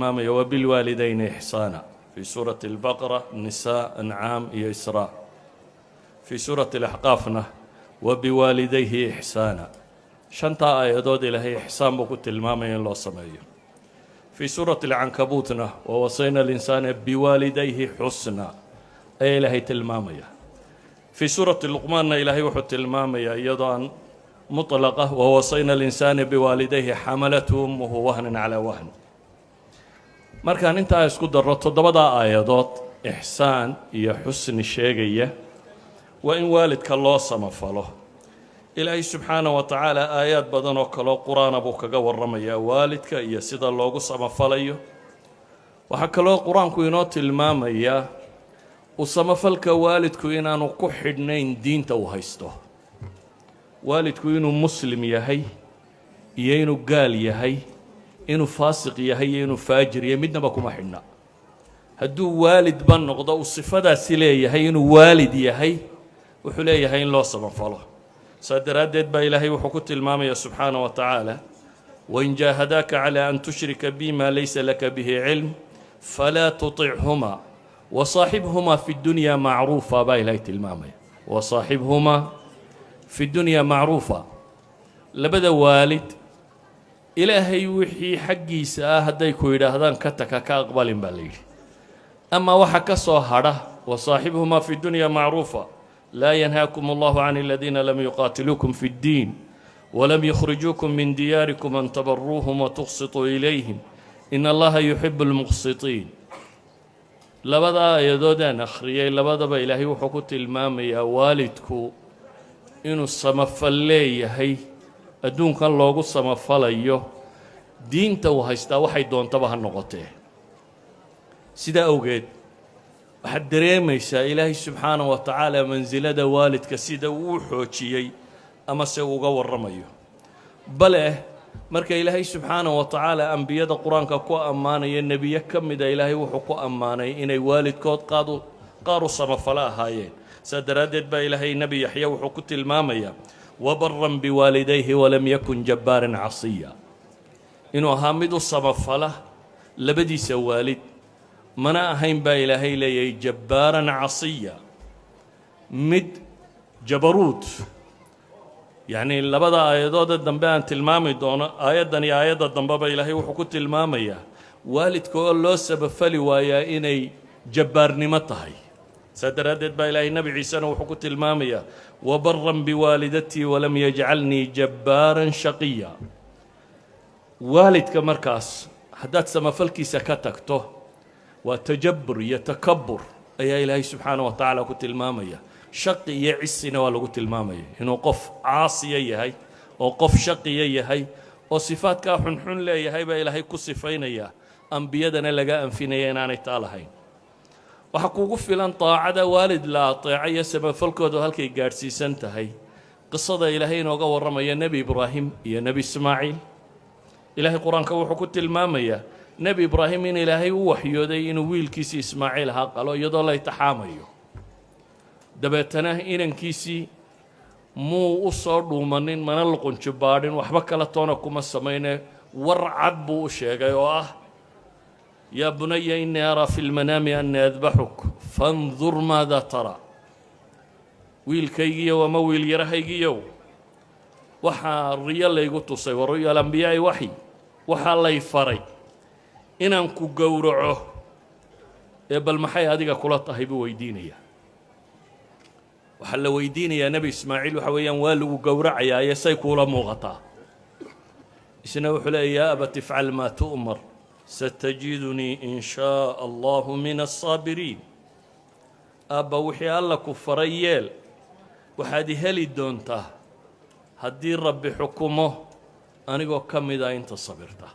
Tilmaamaya وبالوالدين إحسانا في سورة البقرة، نساء، أنعام iyo Israa. في سورة الأحقاaf na وبوالديه إحسانا. Shantaa aayadood Ilaahay ixsaan buu ku tilmaamaya in loo sameeyo. في سورة العنكبوت na ووصينا الإنسان بوالديه حسنا ayaa Ilaahay tilmaamaya. في سورة لقmaan na Ilaahay wuxuu tilmaamayaa iyadoo aan mutlaqa: ووصينا الإنسان بوالديه حملته أمه وهنا على وهن. Markaan intaa isku darro, toddobadaa aayadood ixsaan iyo xusni sheegaya waa in waalidka loo samafalo. Ilaahay subxaana wa tacaala aayaad badan oo kaloo qur-aana buu kaga warramayaa waalidka iyo sida loogu samafalayo. Waxaa kaloo qur-aanku inoo tilmaamayaa u samafalka waalidku inaanu ku xidhnayn diinta uu haysto. Waalidku inuu Muslim yahay iyo inuu gaal yahay, inuu faasiq yahay iyo inuu faajir yahay, midnaba kuma xidhna. Hadduu waalidba noqdo, uu sifadaasi leeyahay, inuu waalid yahay, wuxuu leeyahay in loo samafalo. Saa daraaddeed baa Ilaahay wuxuu ku tilmaamaya subxaana wa tacaala: وإن جاهداك على أن تشرك بي ما ليس لك به علم فلا تطعهما وصاحبهما في الدنيا معروفا baa Ilaahay tilmaamaya. وصاحبهما في الدنيا معروفا. Labada waalid Ilaahay wixii xaggiisa ah hadday ku yidhaahdaan ka taka, ka aqbalin baa la yidhi. Amaa waxa ka soo hadha, وصاحبهما في الدنيا معروفا. لا ينهاكم الله عن الذين لم يقاتلوكم في الدين ولم يخرجوكم من دياركم أن تبروهم وتقسطوا إليهم إن الله يحب المقسطين. Labada aayadoodaan akhriyay, labadaba Ilaahay wuxuu ku tilmaamayaa waalidku inuu samafal leeyahay, adduunkan loogu samafalayo, diinta uu haystaa waxay doontaba ha noqotee. Sidaa awgeed waxaad dareemaysaa Ilaahay subxaana wa tacaala mansilada waalidka sida uu u xoojiyey ama se uga warramayo. Bale marka Ilaahay subxaana wa tacaala ambiyada qur-aanka ku ammaanaya, nebiye ka mida Ilaahay wuxuu ku ammaanay inay waalidkood qaadu qaar u samafalo ahaayeen. Saa daraaddeed baa Ilaahay Nebi Yaxya wuxuu ku tilmaamayaa وبرا بوالديه ولم يكن جبارا عصيا, inuu ahaa mid u samafala labadiisa waalid, mana ahayn baa Ilaahay leeyahay جبارا عصيا, mid jabaruud. Yacnii labada aayadooda dambe aan tilmaami doono, aayaddan iyo aayadda dambeba, Ilaahay wuxuu ku tilmaamayaa waalidka oo loo sabafali waayaa inay jabbaarnimo tahay. Saa daraaddeed baa Ilaahay Nebi Ciisena wuxuu ku tilmaamayaa وبرا بوالدتي ولم يجعلني جبارا شقيا. Waalidka markaas haddaad samafalkiisa ka tagto, waa tajabur iyo takabur ayaa Ilaahay subxaana wa tacaala ku tilmaamaya. Shaqi iyo cisina waa lagu tilmaamaya, inuu qof caasiya yahay oo qof shaqiya yahay oo sifaadkaa xunxun leeyahay baa Ilaahay ku sifaynaya, ambiyadana laga anfinaya inaanay taa lahayn. Waxaa kugu filan daacada waalid la ateeca iyo samafalkoodu halkay gaadhsiisan tahay qisada Ilaahay inooga warramaya Nebi Ibraahim iyo Nebi Ismaaciil. Ilaahay qur-aanka wuxuu ku tilmaamayaa Nebi Ibraahim in Ilaahay u waxyooday inuu wiilkiisii Ismaaciil ahaa qalo, iyadoo la itixaamayo. Dabeetana inankiisii muu u soo dhuumanin, mana luqunjubaadhin, waxba kala toona kuma samayne, war cad buu u sheegay oo ah: يا بني إني أرى في المنام أني أذبحك فانظر ماذا ترى. Wiilkaygiiyow ama wiil yarahaygiiyow, waxaa riyo laygu tusay, ورؤيا الأنبياء وحي, waxaa lay faray inaan ku gowraco, ee bal maxay adiga kula tahay buu weydiinayaa. Waxaa la weydiinayaa Nebi Ismaaciil waxa weeyaan: waa lagu gowracayaa ee say kuula muuqataa? Isna wuxuu leeya: يا أبت افعل ما تؤمر ستجدني إن شاء الله من الصابرين. Aabba, wixii Alla ku faray yeel, waxaad i heli doontaa haddii Rabbi xukumo anigoo ka mida inta sabirta.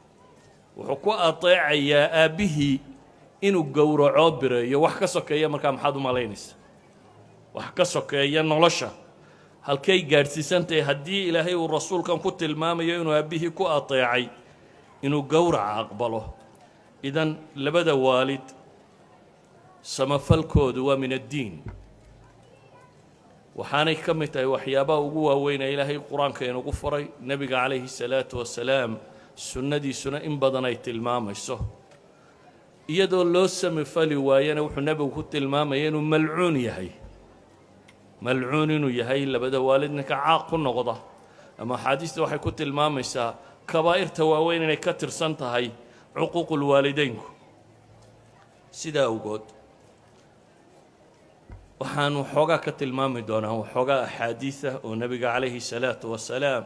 Wuxuu ku ateecayaa aabbihii inuu gowracoo bireeyo. Wax ka sokeeya markaa maxaad u malaynaysa? Wax ka sokeeya nolosha halkay gaadhsiisantahay haddii Ilaahay uu rasuulkan ku tilmaamayo inuu aabbihii ku ateecay inuu gowraca aqbalo? Idan labada waalid samafalkoodu waa من الدين, waxaanay ka mid tahay waxyaabaha ugu waaweyn ee Ilaahay qur-aanka inugu faray, Nebiga calayhi salaatu wasalaam sunnadiisuna in badan ay tilmaamayso. Iyadoo loo samafali waayana, wuxuu nebigu ku tilmaamaya inuu malcuun yahay, malcuun inuu yahay labada waalid ninka caaq ku noqda. Ama axaadiista waxay ku tilmaamaysaa kabaa'irta waaweyn inay ka tirsan tahay cuquuqulwaalideynku. Sidaa awgood waxaan waxoogaa ka tilmaami doonaa waxoogaa axaadiisa oo nebiga calayhi salaatu wasalaam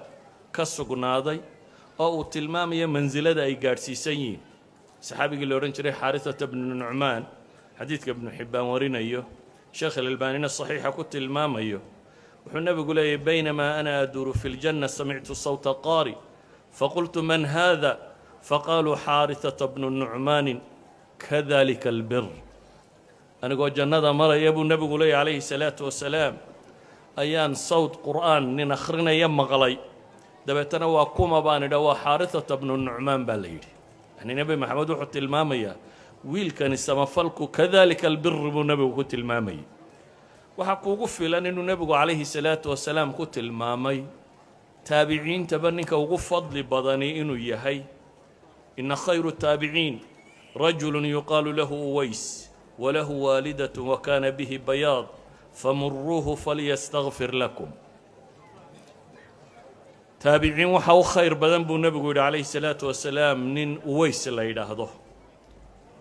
ka sugnaaday oo uu tilmaamayo mansilada ay gaadhsiisan yihiin. Saxaabigii la odhan jiray Xaarisata bnu Nucmaan, xadiidka Ibnu Xibbaan warinayo, Sheekh Alalbaanina saxiixa ku tilmaamayo, wuxuu nebigu leeyahy: "بينما أنا أدور في الجنة سمعت صوت قارئ فقلت من هذا؟ فقالوا حارثة بن نعمان كذلك البر." Anigoo jannada maraya, buu nebigu leeyahy calayhi salaatu wasalaam, ayaan sawd qur'aan nin akhrinaya maqlay. Dabeetana waa kuma baan idha. Waa Xaarisata bnu Nucmaan baa la yidhi. Yani Nebi Maxamed wuxuu tilmaamayaa wiilkani samafalku كذلك البر buu nebigu ku tilmaamayay. Waxaa kuugu filan inuu nebigu calayhi salaatu wasalaam ku tilmaamay taabiciintaba ninka ugu fadli badani inuu yahay: "إن خير التابعين رجل يقال له أويس وله والدة وكان به بياض فمروه فليستغفر لكم." Taabiciin waxaa u khayr badan, buu nebigu yidhi calayhi salaatu wasalaam, nin Uweys la yidhaahdo.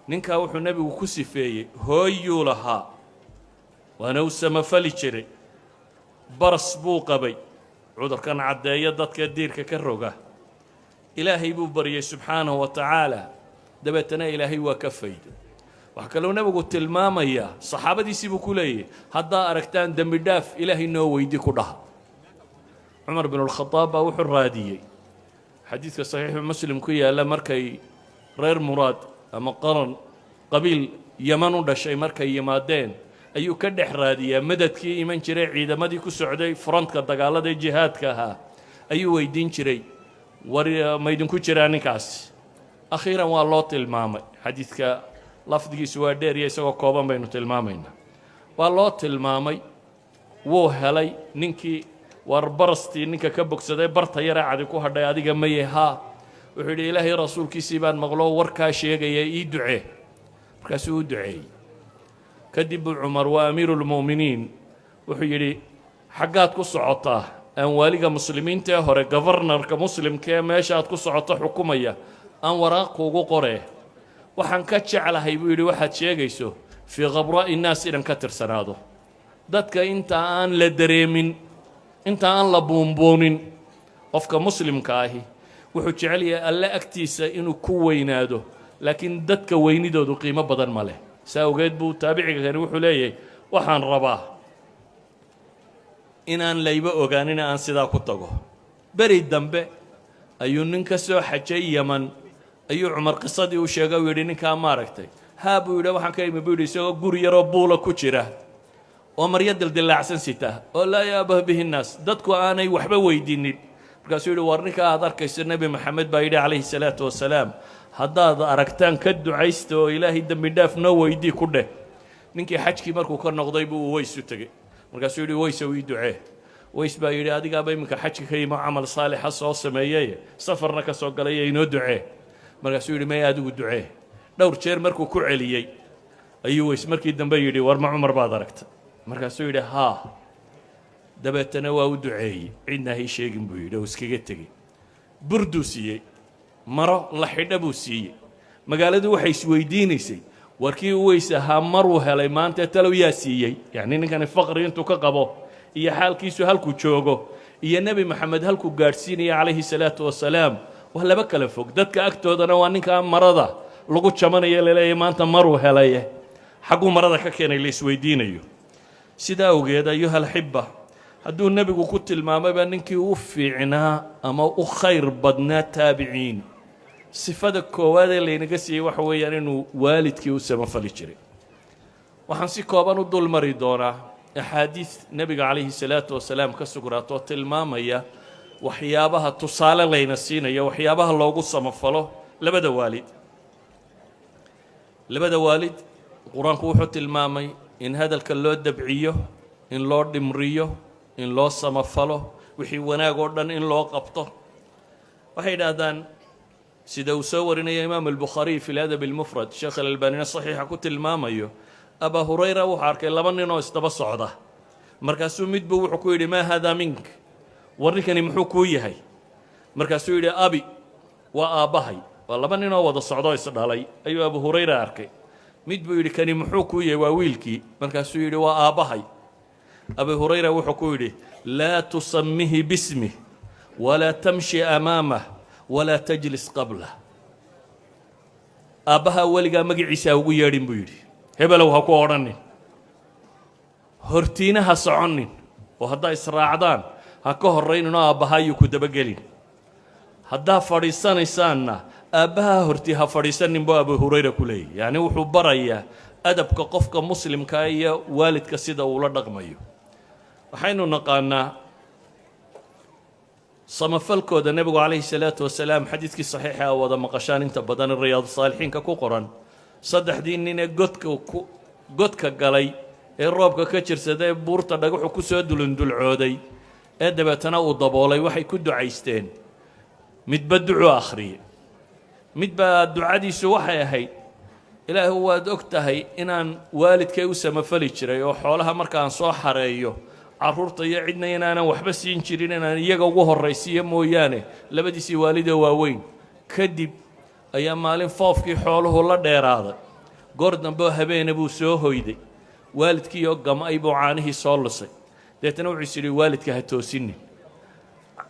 Ninkaa wuxuu nebigu ku sifeeyey hooyuu lahaa, waana u samafali jiray, baras buu qabay, cudurkan caddeeyo dadka diirka ka roga. Ilaahay buu baryey subxaanahu wa tacaala, dabeetana Ilaahay waa ka fayday. Waxaa kaloo nebigu tilmaamayaa saxaabadiisii buu ku leeyahy: "Haddaa aragtaan dembi dhaaf Ilaahay noo weydi ku dhaha." Cumar binulkhadaab baa wuxuu raadiyey, xadiidka saxiixu Muslim ku yaalla, markay reer Muraad ama qaran qabiil Yaman u dhashay markay yimaadeen, ayuu ka dhex raadiyaa madadkii iman jiray, ciidamadii ku socday frontka dagaalada ee jihaadka ahaa ayuu weydiin jiray: "War ma idinku jiraa ninkaas?" Akhiiran waa loo tilmaamay. Xadiidka lafdigiisu waa dheeriya, isagoo kooban baynu tilmaamaynaa. Waa loo tilmaamay, wuu helay ninkii. "War barastii ninka ka bogsaday, barta yaree cadi ku hadhay adiga maye?" "Haa." Wuxuu yidhi: "Ilaahay rasuulkiisii baan maqloo warkaa sheegaya, ii ducee." Markaasuu u duceeyey. Kadib buu Cumar, waa amiiruulmu'miniin, wuxuu yidhi: "Xaggaad ku socotaa? Aan waaliga muslimiinta ee hore, governorka muslimka ee meesha aad ku socoto xukumaya, aan waraaq kuugu qoree." "Waxaan ka jeclahay," buu yidhi, "waxaad sheegayso في غبراء الناس inaan ka tirsanaado, dadka inta aan la dareemin, inta aan la buunbuunin." Qofka muslimka ahi wuxuu jecel yahay Alle agtiisa inuu ku weynaado, laakiin dadka weynidoodu qiimo badan ma leh. Saa awgeed buu taabiciga kani wuxuu leeyahay: "Waxaan rabaa inaan layba ogaanin, aan sidaa ku tago." Beri dambe ayuu nin ka soo xajay Yaman ayuu Cumar qisadii u sheegay. U yidhi: "Ninkaa maaragtay?" "Haa," buu yidhi. "Waxaan ka imi," buu yidhi, "isagoo guri yaroo buula ku jira oo maryo dildilaacsan sita oo لا يأبه به الناس, dadku aanay waxba weydiinin." Markaasuu yidhi: "War ninka aad arkayso, Nebi Maxamed baa yidhi calayhi salaatu wasalaam, haddaad aragtaan ka ducaysta oo Ilaahay dembi dhaaf noo weydii ku dheh." Ninkii xajkii markuu ka noqday buu Uweys u tegey. Markaasuu yidhi: "Weysow, ii ducee." Weys baa yidhi: "Adigaaba iminka xajka ka yimo, camal saalixa soo sameeyey, safarna ka soo galay, inoo ducee." Markaasuu yidhi: "May, adigu ducee." Dhowr jeer markuu ku celiyey ayuu Weys markii dambe yidhi: "War ma Cumar baad aragta?" Markaasuu yidhi: "Haa." Dabeetana waa u duceeyey. "Cidna hay sheegin," buu yidhi, oo iskaga tegey. Burduu siiyey, maro la xidha buu siiyey. Magaaladu waxay isweydiinaysay: warkii Uweys ahaa maruu helay maanta, talow yaa siiyey? Yacni ninkani faqri intuu ka qabo iyo xaalkiisu halkuu joogo iyo Nebi Maxamed halkuu gaadhsiinaya calayhi salaatu wasalaam waa laba kala fog. Dadka agtoodana waa ninkaa marada lagu jamanayo, laleeyahy maanta maruu helaye, xagguu marada ka keenay la isweydiinayo. Sidaa awgeed, أيها الأحبة, hadduu nebigu ku tilmaamayba ninkii u fiicnaa ama u khayr badnaa taabiciin, sifada koowaad ee laynaga siiyey waxa weeyaan inuu waalidkii u samafali jiray. Waxaan si kooban u dul mari doonaa axaadiis nebiga calayhi salaatu wasalaam ka sugnaatoo tilmaamaya waxyaabaha tusaale layna siinayo, waxyaabaha loogu samafalo labada waalid. Labada waalid Qur-aanku wuxuu tilmaamay in hadalka loo dabciyo, in loo dhimriyo, in loo samafalo, wixii wanaag oo dhan in loo qabto. Waxay idhaahdaan Sida uu soo warinaya Imaam Albukhaariy fi Ladab Almufrad, Sheekh Alalbaanina saxiixa ku tilmaamayo, Abaa Hurayra wuxuu arkay laba nin oo isdaba socda. Markaasuu midbu wuxuu ku yidhi: "Maa haadaa mink?" War ninkani muxuu kuu yahay? Markaasuu yidhi: "Abi, waa aabbahay." Waa laba nin oo wada socdoo isdhalay ayuu Abu Hurayra arkay. Mid buu yidhi: "Kani muxuu kuu yahay?" Waa wiilkii. Markaasuu yidhi: "Waa aabbahay." Abu Hurayra wuxuu ku yidhi: "Laa tusamihi bismih, walaa tamshi amaamah, walaa tajlis qablah." Aabbaha weligaa magaciisa ha ugu yeedhin, buu yidhi. Hebelow ha ku odhanin, hortiina ha soconnin, oo haddaa israacdaan ha ka horrayninoo aabbaha ayuu ku dabagelin. Haddaa fadhiisanaysaanna, aabbaha hortii ha fadhiisanin, buu Abu Hurayra ku leeyahy. Yacni wuxuu barayaa adabka qofka muslimkaa iyo waalidka sida uula dhaqmayo. Waxaynu naqaanaa samafalkooda. Nebigu calayhi salaatu wasalaam, xadiidkii saxiixa a wada maqashaan inta badan, Riyaadu Saalixiinka ku qoran, saddexdii nin ee godka ku godka galay ee roobka ka jirsada ee buurta dhagaxu ku soo dulundulcooday ee dabeetana uu daboolay, waxay ku ducaysteen, midba ducuu akhriyey. Mid baa ducadiisu waxay ahayd: "Ilaahu, waad og tahay inaan waalidkay u samafali jiray, oo xoolaha markaan soo xareeyo carruurta iyo cidna inaanan waxba siin jirin inaan iyaga ugu horraysiiyo mooyaane, labadiisii waalidoo waaweyn. Kadib ayaa maalin foofkii xooluhu la dheeraaday, goor dambe oo habeena buu soo hoyday, waalidkiioo gam'ay buu caanihii soo lusay. Deetana wuxuu is yidhi: waalidka ha toosinin,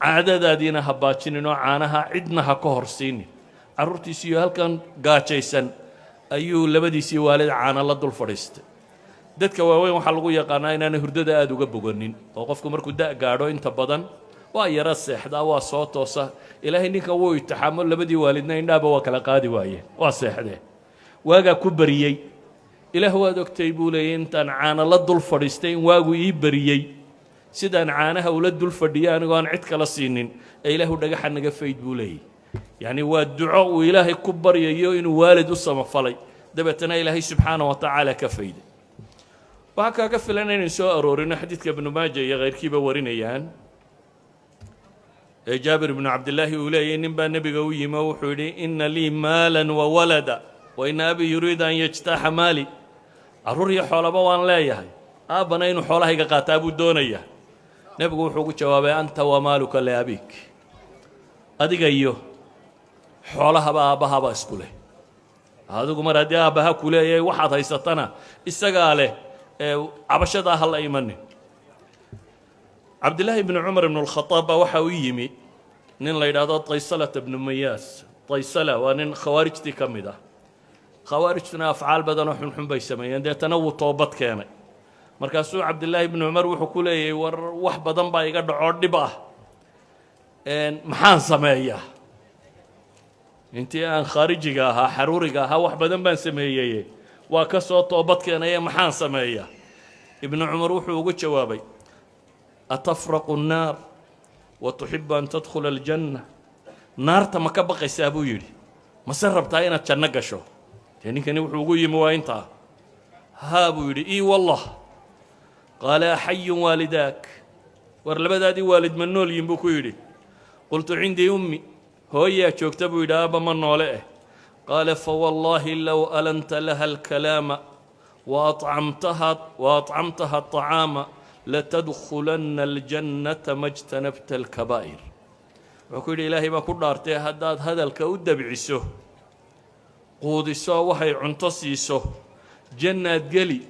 caadadaadiina ha baajinin, oo caanaha cidna ha ka horsiinin. Carruurtiisiiyo halkan gaajaysan ayuu labadiisii waalid caana la dul fadhiistay." Dadka waaweyn waxaa lagu yaqaanaa inaanay hurdada aada uga boganin, oo qofku markuu da' gaadho inta badan waa yaro seexdaa, waa soo toosa. Ilaahay ninkan wuu itixaamo, labadii waalidna indhaaba waa kala qaadi waayeen, waa seexdeen. Waagaa ku bariyey. "Ilaah, waad ogtay," buu leeyay, "intaan caana la dul fadhiistay in waagu ii bariyey, sidaan caanaha ula dul fadhiyay anigoo aan cid kala siinin, ee Ilaahu dhagaxa naga fayd," buu leeyay. Yacni waa duco uu Ilaahay ku baryayo inuu waalid u samafalay, dabeetana Ilaahay subxaana wa tacaala ka fayday. Waxaa kaaga filan inaynu soo aroorino xadiidka Ibnu Maaja iyo khayrkiiba warinayaan ee Jaabir ibnu Cabdillaahi uu leeyay: nin baa nebiga u yimi oo wuxuu yidhi: "Ina lii maalan wa walada, wa ina abii yuriidu an yajtaaxa maali." Carruur iyo xoolaba waan leeyahay, aabbana inuu xoolahayga qaataa buu doonayaa. Nebigu wuxuu ugu jawaabay: "Anta wamaaluka liabiik." Adiga iyo xoolahaba aabbahaba isku leh. Adigu mar haddii aabbaha ku leeyahay, waxaad haysatana isagaa leh, ee cabashadaa ha la imanin. Cabdillaahi ibnu Cumar ibnu Lkhadaab baa waxa u yimi nin la yidhaahdo Taysalata bnu Mayaas. Taysala waa nin khawaarijtii ka mid ah. Khawaarijtuna afcaal badanoo xunxun bay sameeyeen. Deetana wuu toobad keenay. Markaasuu Cabdillaahi ibnu Cumar wuxuu ku leeyahay: "War, wax badan baa iga dhacoo dhib ah, maxaan sameeyaa? Intii aan khaarijiga ahaa, xaruuriga ahaa, wax badan baan sameeyey, waa ka soo toobad keenaye, maxaan sameeyaa?" Ibnu Cumar wuxuu ugu jawaabay: "Atafraqu nnaar wa tuxibu an tadkhula aljanna?" Naarta ma ka baqaysaa, buu yidhi, mase rabtaa inaad janno gasho? Dee ninkani wuxuu ugu yimi waa intaa. "Haa," buu yidhi. "Ii wallah." Qaala: "Axayun waalidaak?" War, labadaadii waalid ma nool yihin, buu ku yidhi. "Qultu: cindii ummi." Hooyaa joogta, buu yidhi, aabba ma noole eh. Qaala: "Fawallaahi low alanta laha alkalaama waacamtaha aطacaama latadkhulanna aljannata ma jtanabta alkabaa'ir." Wuxuu ku yidhi: "Ilaahay baa ku dhaartay, haddaad hadalka u dabciso, quudiso, waxay cunto siiso, jannaad geli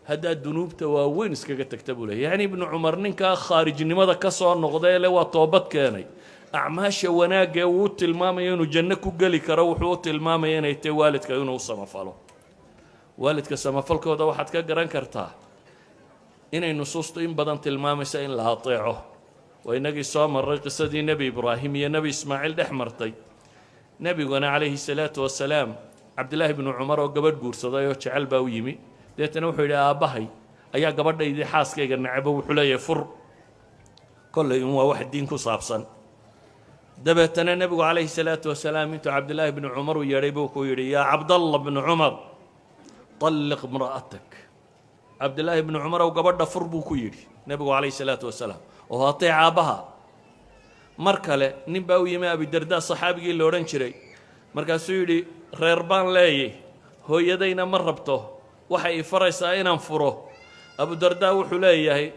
haddaad dunuubta waaweyn iskaga tagta," buu leey. Yacni Ibnu Cumar ninkaa khaarijnimada ka soo noqday le waa toobad keenay, acmaasha wanaagga ee uu tilmaamayo inuu janno ku geli karo, wuxuu u tilmaamaya inay tahay waalidka inuu samafalo. Waalidka samafalkooda waxaad ka garan kartaa inay nusuustu in badan tilmaamaysa in la ateeco. Waa inagii soo marray qisadii Nebi Ibraahim iyo Nebi Ismaaciil dhex martay. Nebiguna calayhi salaatu wasalaam, Cabdillaahi bnu Cumar oo gabadh guursaday oo jecel baa u yimi. Deetana wuxuu yidhi: "Aabbahay ayaa gabadhaydii xaaskayga necbo, wuxuu leeyahay fur." Kollay un waa wax diin ku saabsan. Dabeetana nebigu calayhi salaatu wasalaam intuu Cabdillaahi bnu Cumar u yeedhay buu ku yidhi: "Yaa Cabdallah bnu Cumar, طalliq imra'atak." Cabdillaahi bnu Cumarow, gabadha fur, buu ku yidhi nebigu calayhi salaatu wasalaam, oo ateec aabbaha. Mar kale nin baa u yimi, Abidarda saxaabigii la odhan jiray. Markaasuu yidhi, reer baan leeyay, hooyadayna ma rabto, waxay i faraysaa inaan furo. Abudardaa wuxuu leeyahay,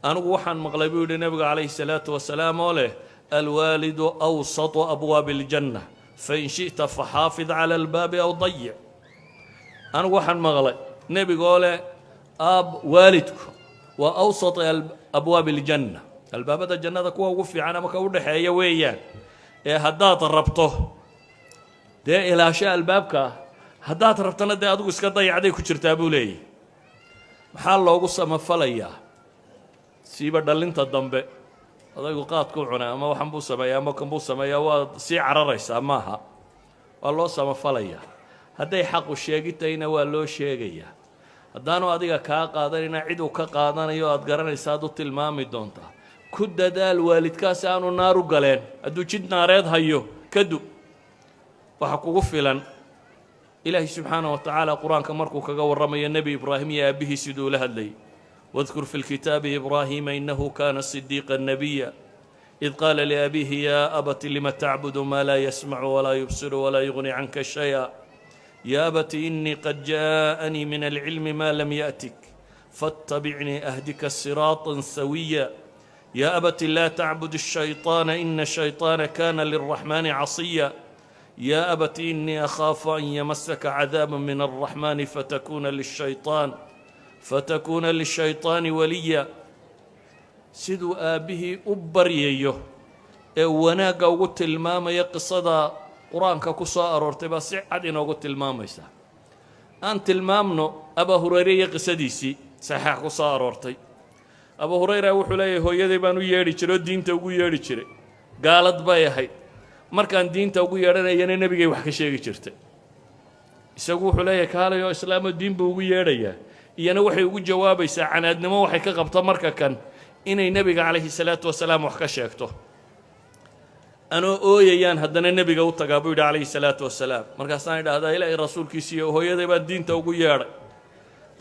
anigu waxaan maqlay, buu yidhi, nebiga calayhi salaatu wasalaam oo leh: الوالد أوسط أبواب الجنة، فإن شئت فحافظ على الباب أو ضيع. Anigu waxaan maqlay nebigoo leh aab waalidku waa أوسط أبواب الجنة, albaabada jannada kuwa ugu fiican ama ka u dhexeeya weeyaan, ee haddaad rabto dee ilaasho albaabka, haddaad rabtana dee adigu iska dayacday ku jirtaa, buu leeyahy. Maxaa loogu samafalayaa? Siiba dhalinta dambe, odaygu qaadku cunay ama waxan buu sameeyaa ama kan buu sameeyaa, waad sii cararaysaa. Maaha, waa loo samafalayaa. Hadday xaqu sheegitayna waa loo sheegayaa. Haddaanu adiga kaa qaadanayna, cid uu ka qaadanayo aad garanaysa aad u tilmaami doontaa. Ku dadaal waalidkaasi aanu naar u galeen. Hadduu jid naareed hayo, kadu waxa kugu filan Ilaahay subxaana wa tacaala qur-aanka markuu kaga warramayo Nebi Ibraahim iyo aabbihii siduu ula hadlayay: واذكر في الكتاب إبراهيم إنه كان صديقا نبيا، إذ قال لأبيه يا أبت لم تعبد ما لا يسمع ولا يبصر ولا يغني عنك شيئا؟ يا أبت إني قد جاءني من العلم ما لم يأتك، فاتبعني أهدك صراطا سويا. يا أبت لا تعبد الشيطان، إن الشيطان كان للرحمن عصيا. يا أبت إني أخاف أن يمسك عذاب من الرحمن فتكون للشيطان وليا. Siduu aabbihii u baryayo ee wanaagga ugu tilmaamaya, qisada qur-aanka ku soo aroortay baa si cad inoogu tilmaamaysa. Aan tilmaamno Abaa Hurayre iyo qisadiisii saxiix ku soo aroortay. Abu Hurayra wuxuu leeyahay, hooyaday baan u yeedhi jiray oo diinta ugu yeedhi jiray. Gaalad bay ahayd. Markaan diinta ugu yeedhanayana, nebigay wax ka sheegi jirtay. Isagu wuxuu leeyahay, kaalay oo islaamoo diin buu ugu yeedhayaa, iyana waxay ugu jawaabaysaa canaadnimo waxay ka qabto marka kan inay nebiga calayhi salaatu wasalaam wax ka sheegto. Anoo ooyayaan haddana nebiga u tagaa, buu yidhi calayhi salaatu wasalaam. Markaasaan idhaahdaa, Ilaahay rasuulkiisiiyo, hooyaday baan diinta ugu yeedhay,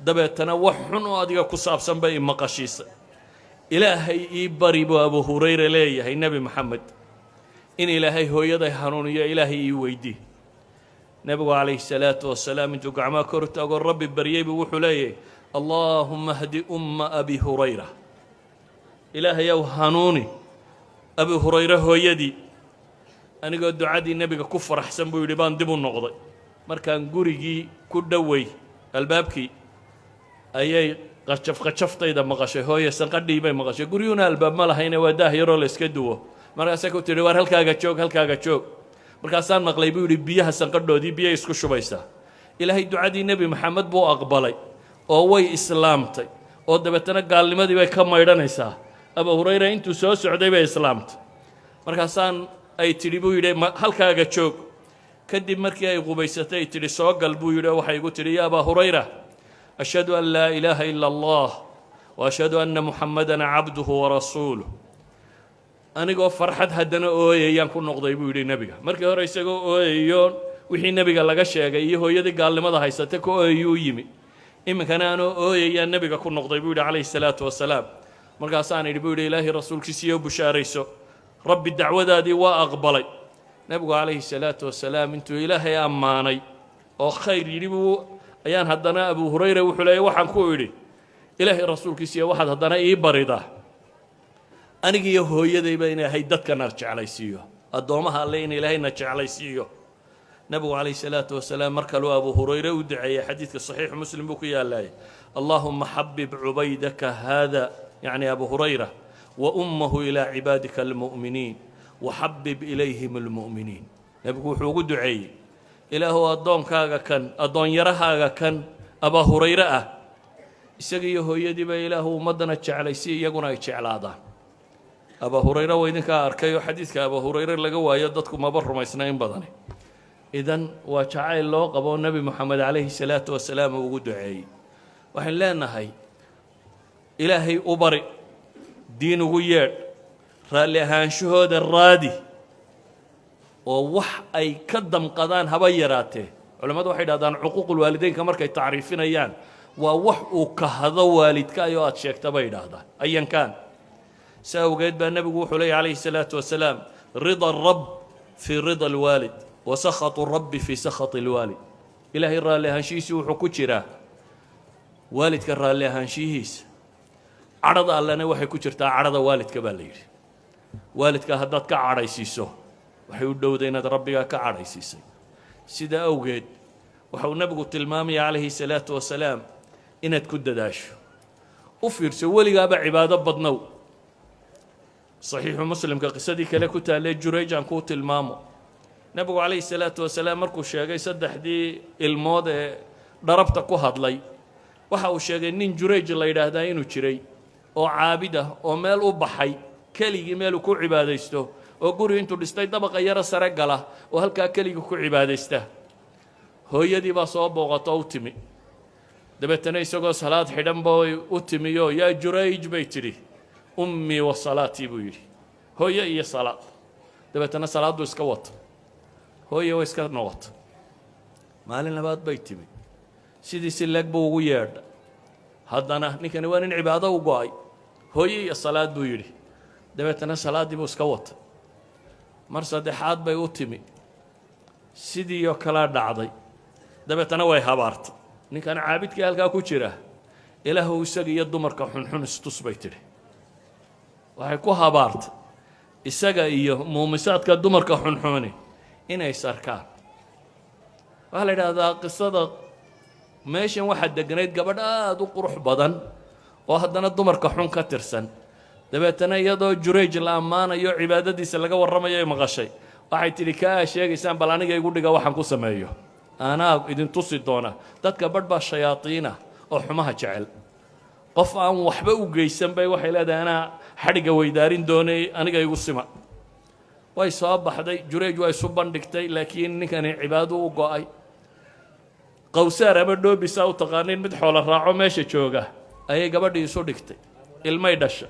dabeetana wax xun oo adiga ku saabsan bay imaqashiisay. Ilaahay ii bari, buu Abu Hurayra leeyahay, Nebi Maxamed in Ilaahay hooyaday hanuuniyo Ilaahay ii weydii. Nebigu calayhi salaatu wasalaam intuu gacmaha kor taagoo Rabbi baryey buu wuxuu leeyahay: اللهم اهد أم أبي هريرة. Ilaahayow, hanuuni Abi Hurayre hooyadii. Anigoo ducadii nebiga ku faraxsan, buu yidhi, baan dib u noqday. Markaan gurigii ku dhowey, albaabkii ayay qajaf qajaftayda maqashay hooye, sanqadhii bay maqashay. Guryuhuna albaab ma lahayne, waa daah yaroo la iska duwo. Markaasay ku tidhi, waar halkaaga joog, halkaaga joog. Markaasaan maqlay, buu yidhi, biyaha sanqadhoodii, biyay isku shubaysaa. Ilaahay ducadii Nebi Maxamed buu aqbalay oo way islaamtay, oo dabeetana gaalnimadii bay ka maydhanaysaa. Abu Hurayra intuu soo socday bay islaamtay. Markaasaan ay tidhi, buu yidhi, halkaaga joog. Kadib markii ay qubaysatay, ay tidhi, soo gal, buu yidhi, oo waxay igu tidhi: يا أبا هريرة، أشهد أن لا إله إلا الله وأشهد أن محمدا عبده ورسوله. Anigoo farxad haddana ooyayaan ku noqday, buu yidhi, nebiga. Markii hore isagoo ooyayo wixii nebiga laga sheegay iyo hooyadii gaalnimada haysata ka ooyayuu yimi. Iminkana anoo ooyayaan nebiga ku noqday, buu yidhi calayhi salaatu wasalaam. Markaasaan idhi, buu yidhi, Ilaahay rasuulkiisiiyo, bushaarayso, Rabbi dacwadaadii waa aqbalay. Nebigu calayhi salaatu wasalaam intuu Ilaahay ammaanay oo khayr yidhi buu ayaan haddana, Abu Hurayra wuxuu leeyay, waxaan ku idhi, Ilaahay rasuulkiisiiyo, waxaad haddana ii baridaa anigiiyo hooyadayba in Ilaahay dadkana jeclaysiiyo, addoommaha Alle in Ilaahayna jeclaysiiyo. Nebigu calayhi salaatu wasalaam mar kaluu Abu Hurayre u duceeyey. Xadiidka Saxiixu Muslim buu ku yaallay: اللهم حبب عبيدك هذا, يعني أبو هريرة, وأمه إلى عبادك المؤمنين وحبب إليهم المؤمنين. Nebigu wuxuu ugu duceeyey, Ilaahu, addoonkaaga kan, addoonyarahaaga kan Abaa Hurayre ah, isaga iyo hooyadiiba Ilaahu ummaddana jeclaysi, iyaguna ay jeclaadaan. Abaa Hurayre waa idinkaa arkay, oo xadiidka Abaa Hurayre laga waayo dadku maba rumaysna in badani. Idan waa jacayl loo qabo Nebi Moxamed calayhi salaatu wasalaam uu ugu duceeyey. Waxaynu leenahay, Ilaahay u bari, diin ugu yeedh, raalli ahaanshahooda raadi, oo wax ay ka damqadaan haba yaraatee. Culammadu waxay dhahdaan, cuquuqulwaalideynka markay tacriifinayaan, waa wax uu kahdo waalidka ayoo aad sheegta, bay idhaahdaan ayankaan. Si awgeed baa nebigu wuxuu leeyay calayhi salaatu wasalaam: رضا الرب في رضا الوالد. Wa sakhatu rabbi fii sakhati lwaalid. Ilaahay raalli ahaanshihiisii wuxuu ku jiraa waalidka raalli ahaanshihiisa. Cadhada allena waxay ku jirtaa cadhada waalidka, baa la yidhi. Waalidka haddaad ka cadhaysiiso, waxay u dhowday inaad rabbigaa ka cadhaysiisay. Sidaa awgeed waxa uu nebigu tilmaamaya, calayhi salaatu wasalaam, inaad ku dadaasho. U fiirso, weligaaba cibaado badnow. Saxiixu Muslimka qisadii kale ku taallee Jurayj aan kuu tilmaamo. Nebigu, calayhi salaatu wasalaam, markuu sheegay saddexdii ilmood ee dharabta ku hadlay, waxa uu sheegay nin Jurayj la yidhaahdaa inuu jiray oo caabid ah oo meel u baxay keligii, meeluu ku cibaadaysto, oo guri intuu dhistay dabaqa yaro sare gala oo halkaa keligii ku cibaadaysta. Hooyadii baa soo booqato, u timi. Dabeetana isagoo salaad xidhan bay u timiyo. "Yaa Jurayj," bay tidhi. "Ummii wa salaatii," buu yidhi, "hooye iyo salaad." Dabeetana salaaddu iska wato, hooye way iska noqoto. Maalin labaad bay timi, sidii si leeg buu ugu yeedha. Haddana ninkani waa nin cibaado u go'ay. "Hooye iyo salaad," buu yidhi. Dabeetana salaaddii buu iska watay. Mar saddexaad bay u timi, sidii oo kalea dhacday. Dabeetana way habaartay ninkan caabidkii halkaa ku jira. "Ilaahow, isaga iyo dumarka xunxun istus," bay tidhi. Waxay ku habaartay isaga iyo muumisaadka dumarka xunxuni inay sarkaan. Waxaa la yidhaahdaa qisada meeshan waxaa deganayd gabadh aada u qurux badan oo haddana dumarka xun ka tirsan. Dabeetana iyadoo Jurayj la ammaanayo, cibaadadiisa laga warramayo ay maqashay, waxay tidhi: "Kaa sheegaysaan, bal aniga igu dhiga, waxaan ku sameeyo anaa idin tusi doona." Dadka badh baa shayaadiina oo xumaha jecel. Qof aan waxba u geysan bay waxay leedahay: "Anaa xadhigga weydaarin doonay, aniga igu sima." Way soo baxday, Jurayj waa isu bandhigtay, laakiin ninkani cibaado u go'ay. Qawsaar ama dhoobisaa u taqaanin, mid xoolo raaco meesha jooga ayay gabadhii isu dhigtay. Ilmay dhasha.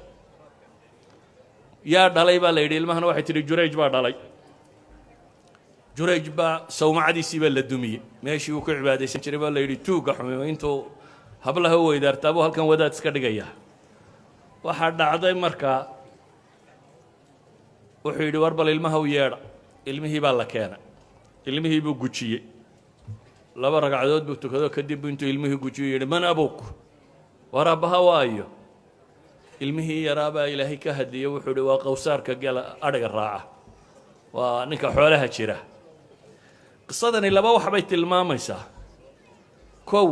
"Yaa dhalay?" baa la yidhi ilmahana. Waxay tidhi: "Jurayj baa dhalay." Jurayj baa sawmacadiisii baa la dumiyey. Meeshii uu ku cibaadaysan jiray baa la yidhi: "Tuugga xumi intuu hablaha u weydaartaabuu halkan wadaad iska dhigaya." Waxaa dhacday markaa wuxuu yidhi: "War bal ilmaha u yeedha." Ilmihii baa la keenay. Ilmihii buu gujiyey, laba ragcadood buu tukado. Kadib intuu ilmihii gujiyo yidhi: "Man abuuk? War aabbaha waayo?" Ilmihii yaraabaa Ilaahay ka hadliye. Wuxuu yidhi: "Waa qawsaarka gela adhiga raaca, waa ninka xoolaha jira." Qisadani laba wax bay tilmaamaysaa. Kow,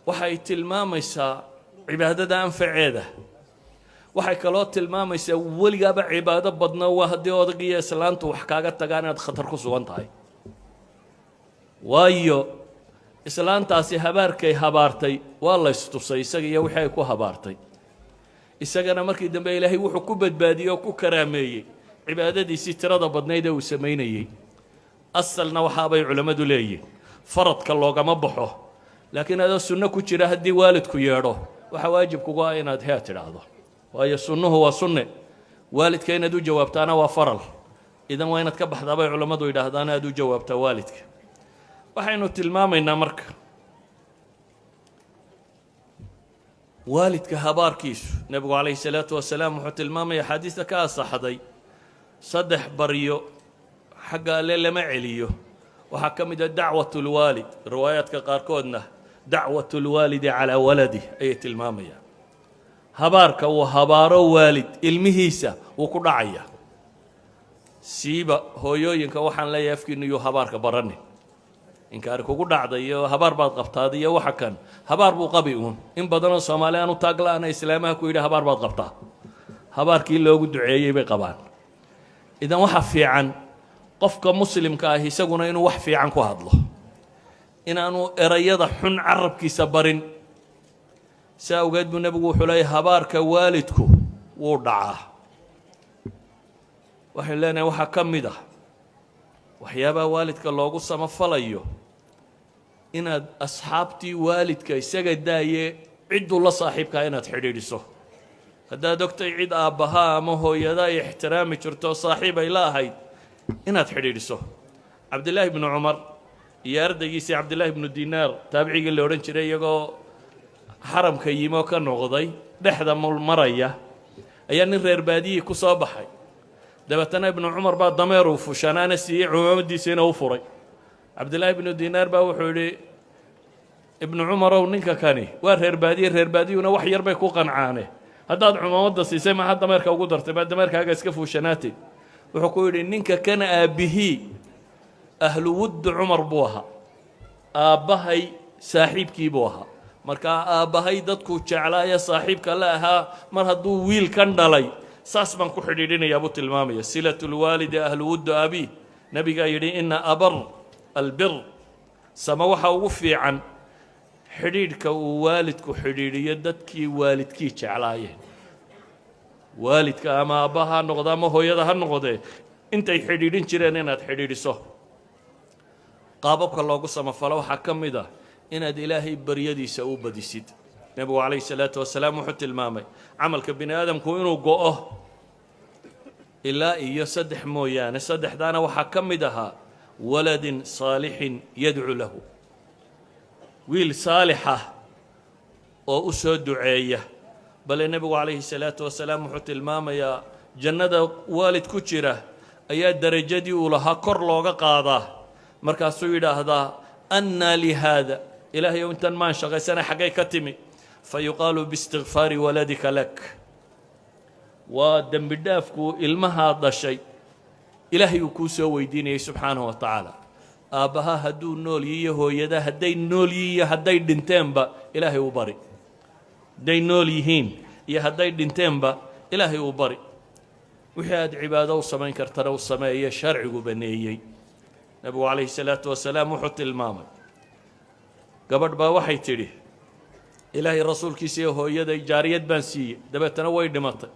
waxay tilmaamaysaa cibaadada anfaceeda. Waxay kaloo tilmaamaysaa weligaaba cibaado badno, waa haddii odaygiiyo islaantu wax kaaga tagaan inaad khatar ku sugan tahay. Waayo, islaantaasi habaarkay habaartay waa la ystusay, isaga iyo wixii ay ku habaartay. Isagana markii dambe Ilaahay wuxuu ku badbaadiyey oo ku karaameeyey cibaadadiisii tirada badnayd ee uu samaynayey. Asalna waxaabay culammadu leeyihin, faradka loogama baxo, laakiin adoo sunno ku jira haddii waalidku yeedho, waxaa waajib kugu ah inaad hee tidhaahdo. Waayo, sunnuhu waa sunne, waalidka inaad u jawaabtaana waa faral. Idan waa inaad ka baxdaa, bay culammadu yidhaahdaan, aad u jawaabtaa waalidka. Waxaynu tilmaamaynaa marka waalidka habaarkiisu. Nebigu, calayhi salaatu wasalaam, wuxuu tilmaamaya axaadiista ka asaxday saddex baryo xagga Alle lama celiyo. Waxaa ka mid a dacwat lwaalid. Riwaayaadka qaarkoodna dacwat lwaalidi calaa waladih ayay tilmaamayaan. Habaarka uu habaaro waalid ilmihiisa wuu ku dhacaya. Siiba hooyooyinka waxaan leeyahay: afkiinu yuu habaarka baranin. Inkaari kugu dhacday iyo habaar baad qabtaad iyo waxa kan, habaar buu qabi uun. In badanoo Soomaali aanu taagla-ana islaamaha ku yidhi: "Habaar baad qabtaa." Habaarkii loogu duceeyey bay qabaan. Idan waxa fiican qofka muslimka ah isaguna inuu wax fiican ku hadlo, inaanu erayada xun carabkiisa barin. Si awgeed buu nebigu wuxuu leeyahy: habaarka waalidku wuu dhacaa. Waxaynu leenahay, waxaa ka mid ah waxyaabaha waalidka loogu samafalayo inaad asxaabtii waalidka isaga daaye, cidduu la saaxiibkaa inaad xidhiidhiso. Haddaad ogtay cid aabbahaa ama hooyada ay ixtiraami jirto, saaxiib ay la ahayd, inaad xidhiidhiso. Cabdillaahi bnu Cumar iyo ardaygiisii Cabdillaahi bnu Dinaar, taabicigii la odhan jiray, iyagoo xaramka yimi oo ka noqday, dhexda maraya, ayaa nin reer baadiyihii ku soo baxay. Dabeetana Ibnu Cumar baa dameeruu fushanaana siiyey, cumaamadiisiina u furay. Cabdillaahi Ibnu Dinaar baa wuxuu yidhi, "Ibnu Cumarow, ninka kani waa reer baadiye, reer baadiyuna wax yar bay ku qancaane. Haddaad cumaamadda siisay, maxaa dameerka ugu dartay? Baa dameerkaaga iska fuushanaatid." Wuxuu ku yidhi, "Ninka kana aabbihii ahlu wuddu Cumar buu ahaa, aabbahay saaxiibkii buu ahaa. Markaa aabbahay dadkuu jeclaaye saaxiibka la ahaa, mar hadduu wiilkan dhalay, saas baan ku xidhiidhinayaa," buu tilmaamaya. صلة الوالد ahlu wuddu abi. Nabigaa yidhi, "إن أبر البر," sama waxa ugu fiican xidhiidhka uu waalidku xidhiidhiyo dadkii waalidkii jeclaayeen. Waalidka ama aabbaha ha noqdo ama hooyada ha noqdee, intay xidhiidhin jireen inaad xidhiidhiso. Qaababka loogu samafalo waxaa ka mid ah inaad Ilaahay baryadiisa u badisid. Nebigu calayhi salaatu wasalaam wuxuu tilmaamay camalka bini aadamku inuu go'o ilaa iyo saddex mooyaane. Saddexdaana waxaa ka mid ahaa ولد صالح يدعو له, wiil saalixa oo u soo duceeya. Bale nebigu calayhi salaatu wasalaam wuxuu tilmaamayaa jannada waalid ku jira ayaa derajadii uu lahaa kor looga qaadaa. Markaasuu yidhaahdaa, "أنى لي هذا? Ilaahay ow, intan maan shaqaysana, xaggay ka timi?" فيقال باستغفار ولدك لك. Waa dembi dhaafkuu ilmahaa dhashay Ilaahay uu kuu soo weydiinayay subxaanahu wa tacaala. Aabbaha hadduu nool yihiyo hooyada hadday nool yihiin iyo hadday dhinteenba, Ilaahay u bari. Hadday nool yihiin iyo hadday dhinteenba, Ilaahay uu bari. Wixii aad cibaado u samayn kartana u sameeye sharcigu baneeyey. Nebigu calayhi salaatu wasalaam wuxuu tilmaamay, gabadh baa waxay tidhi, "Ilaahay rasuulkiisa iyo hooyaday jaariyad baan siiyey, dabeetana way dhimatay.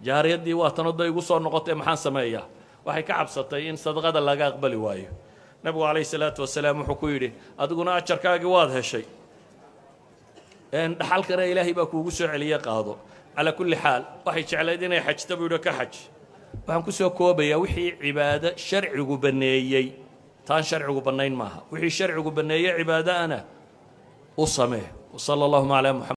Jaariyaddii waa tan oday igu soo noqotay, maxaan sameeyaa?" Waxay ka cabsatay in sadaqada laga aqbali waayo. Nebigu calayhi salaatu wasalaam wuxuu ku yidhi, "Adiguna ajarkaagii waad heshay, dhaxalkana Ilaahay baa kuugu soo celiye, qaado." Calaa kulli xaal, waxay jeclayd inay xajta, buu yidhi, "Ka xaj." Waxaan ku soo koobayaa wixii cibaado sharcigu banneeyey, taan sharcigu bannayn maaha. Wixii sharcigu banneeyey cibaado ana u samee. وصلى اللهم على محمد.